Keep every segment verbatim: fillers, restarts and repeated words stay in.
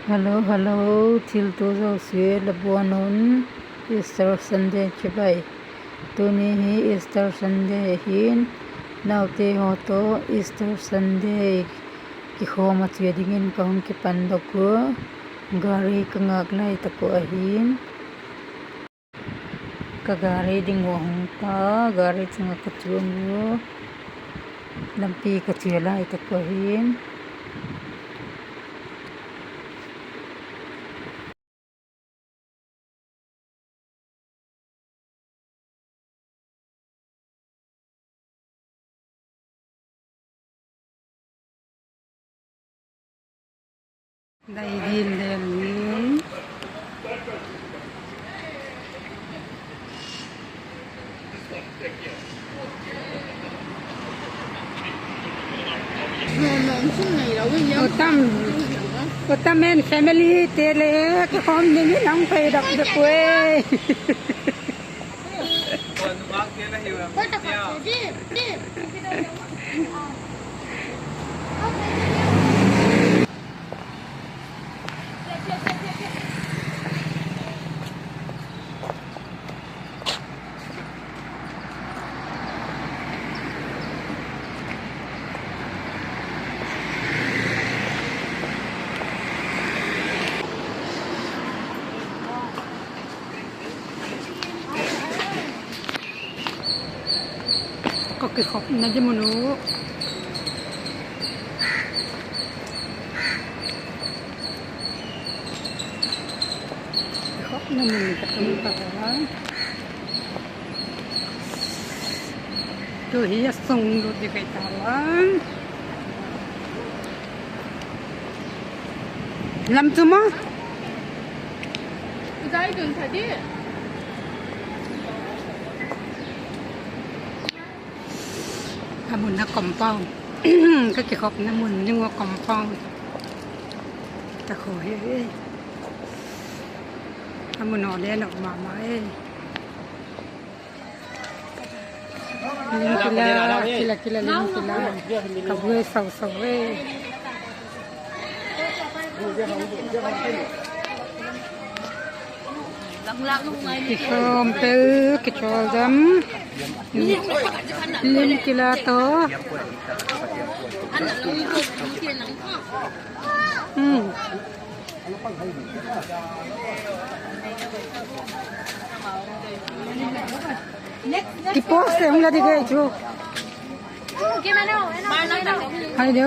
Hello, hello, thiltu zosia la buan un, Easter Sunday chibai. Tuni hi Easter Sunday ahin, naute haw tawh Easter Sunday kikhawm a chia dingin ka hung kipandok ua, gari ka ngâk lai tak uh ahin. Ka gari ding ua hung ta, gari chung ah ka chuang ua, lampi ka chia lai tak uh ahin. Dai din den ni. Utam, Utam and family te le ka khawm dingin hung pei dok dok ue. Ka kikhopna ding mun u. Kikhopna mun ka tung ta a. Tu hi a sung lut ding kai ta a. Lam chu maw? Zai dun tha di. A mun a compound. Ka kikhopna mun ding ua compound. Ta kho hi. A mun aw le nok ma ma e. Lim kila, kila, kila, lim kila. Ka buai sau sau e. Kikhawm pe, kichawl dam. Lim kila tawh. Hmm. Kipost te hung la di kei chu. Hai de.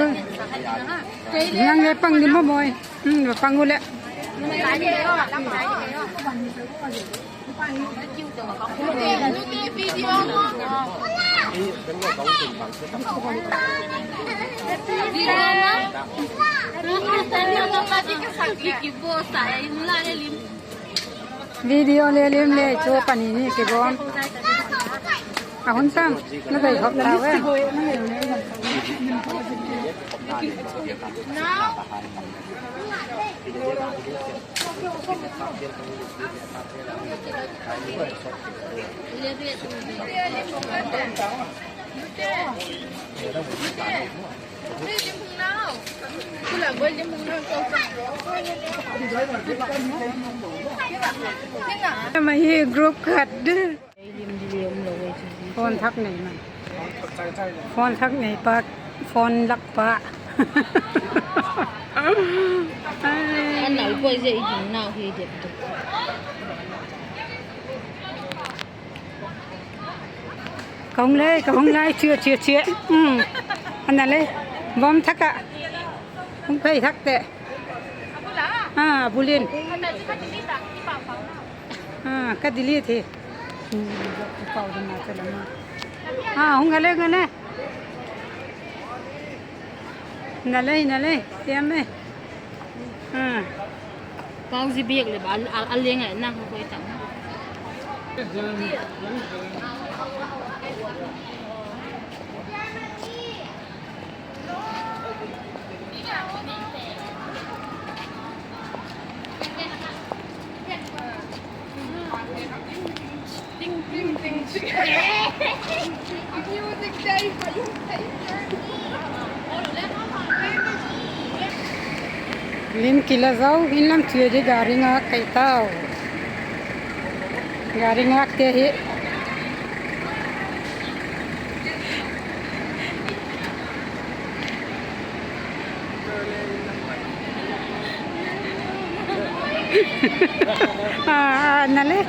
Nang le pang di maw moi. Hmm, pang u le. Video le lim le chu pani ni kigawm. A hun sam, na dei hop ta ve. Ama hi group khat di. Phone thak nei man. Phone thak nei pa, phone lak pa. An nal poi je i ding nau hi dep tu. Ka hung lai, ka hung lai, chia, chia, chia. Um. Ana le. Bawm thak ah. Hung phei thak te. A, bul in. A, ka delete hi. A, hung a le, hung a le. Na le, na le. Tiam e. A. Pau zi biak le ba, a, a leng a nang hoi tam. Lim kila zo, in lam chia di gari ngâk kai tau. Gari ngâkte hi. A, a, na le.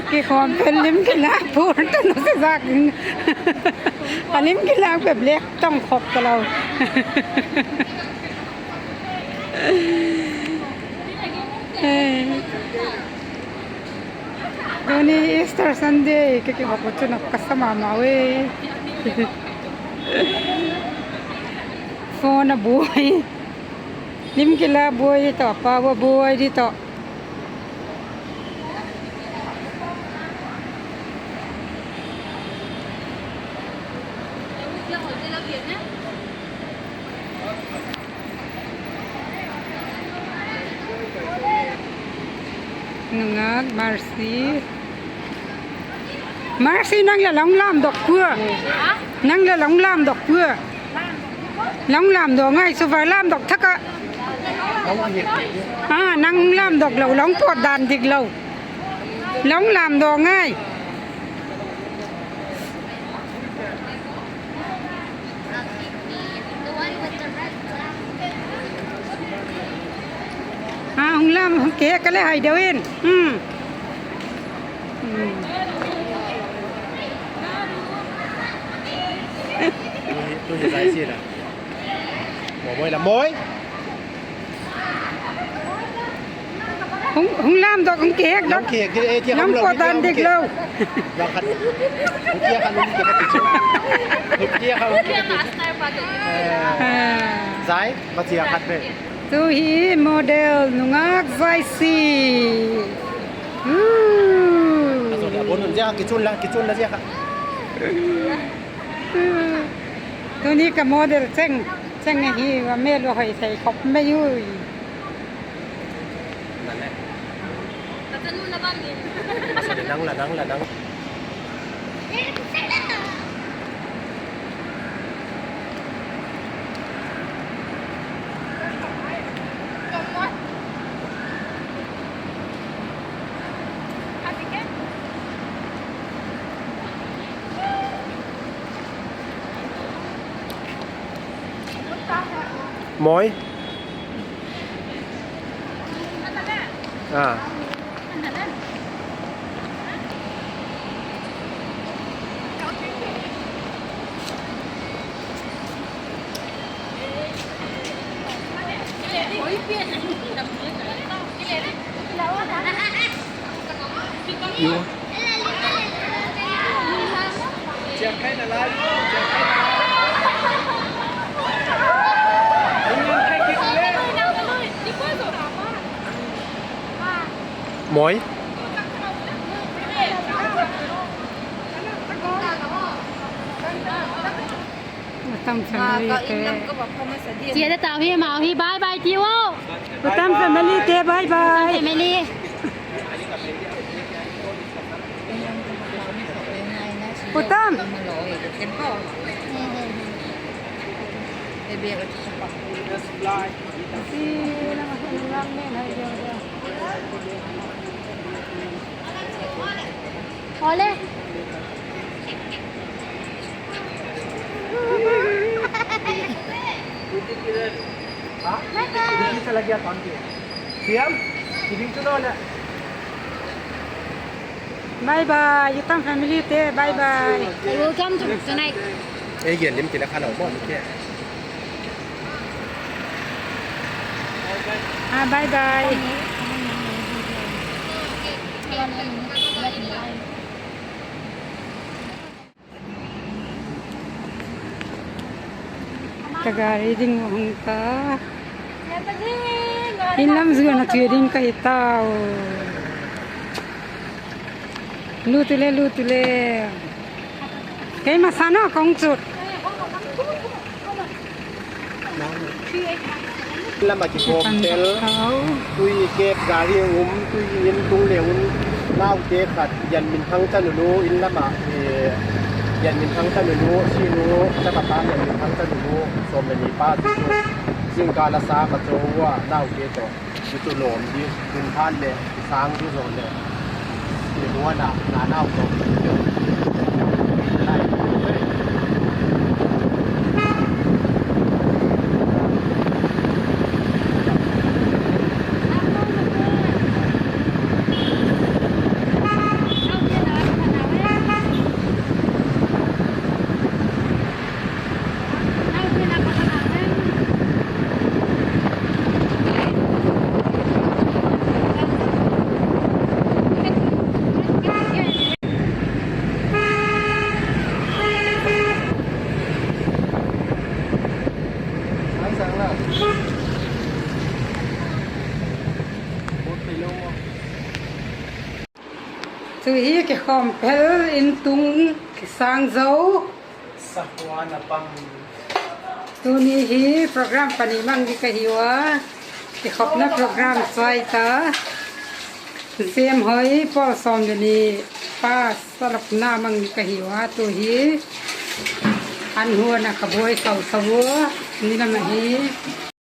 Kikhawm pen lim kilâk phur ta nu se zak in. A lim kilâk bep lek tang khop ta lo. Tuni Easter Sunday ka kihawm u chun a ka sa ma ma ui. Phone a buai. Lim kila buai di tawh, pa ua buai di tawh. Nungak Mercy. Mercy, nang la long lamdok pua. Nang la long lamdok pua. Long lamdok ngai chu, va lamdok thak a. A, nang lamdok lo, long pawt dan dik lo. Long lamdok ngai. A, hung lam, hung ke ka le hai deu in. Tu hi, tu hi zai si la. Mawi la, mawi. Hung, hung lamdok, hung kihekdok. Lam kihek di, eh, tia lam pawt dan dik lo. Lam khat. Tia khat um ke ka ti chu. Tia khat um ke ka ti chu. Zai, ma tia khat ve. Tu hi model nungak zai si. Zia kichun la, kichun la zia kha. Tuni ka model cheng, cheng ahi, va mêl u hoi thei khop mai ui. Nang la, nang la, nang. Mawi. A. Mawi. Utam family te. Chia ta tau hi, mau hi, bye bye tiu. Utam family te, bye bye. Utam family. Utam. Ole. Bye bye. Bye bye, Utam family te, bye bye. Welcome to tonight. Ei gen lim kila kha lo mo ke. Ah, bye bye. Ka gari ding hung ta. In lam zuan a chia ding ka hi tau. Lut u le, lut u le. Keima sa na kong chut. Lam a kikawm tel, tui kep gari um, tui in tung le un, naute khat, Janminthang chanu nu in lam ah, eh, Lianminthang chanu nu, Sinu chapa pa Lianminthang chanu nu, sawm le ni pa chu, zingkal a sa ka cho ua naute tawh, chu chu lawm di, hun phat leh kisâng di zaw leh, i huan ah na nau tawh, Tu'hin kikhawm phel in tung kisâng zo. Tuni hi program pani mang ding ka hiu a, kikhopna program chai ta. Zemhoi pawl sawm le ni pa salopna mang ding ka hiu a, tu hi an huan ah ka buai sau sau ua, ni lam ahi.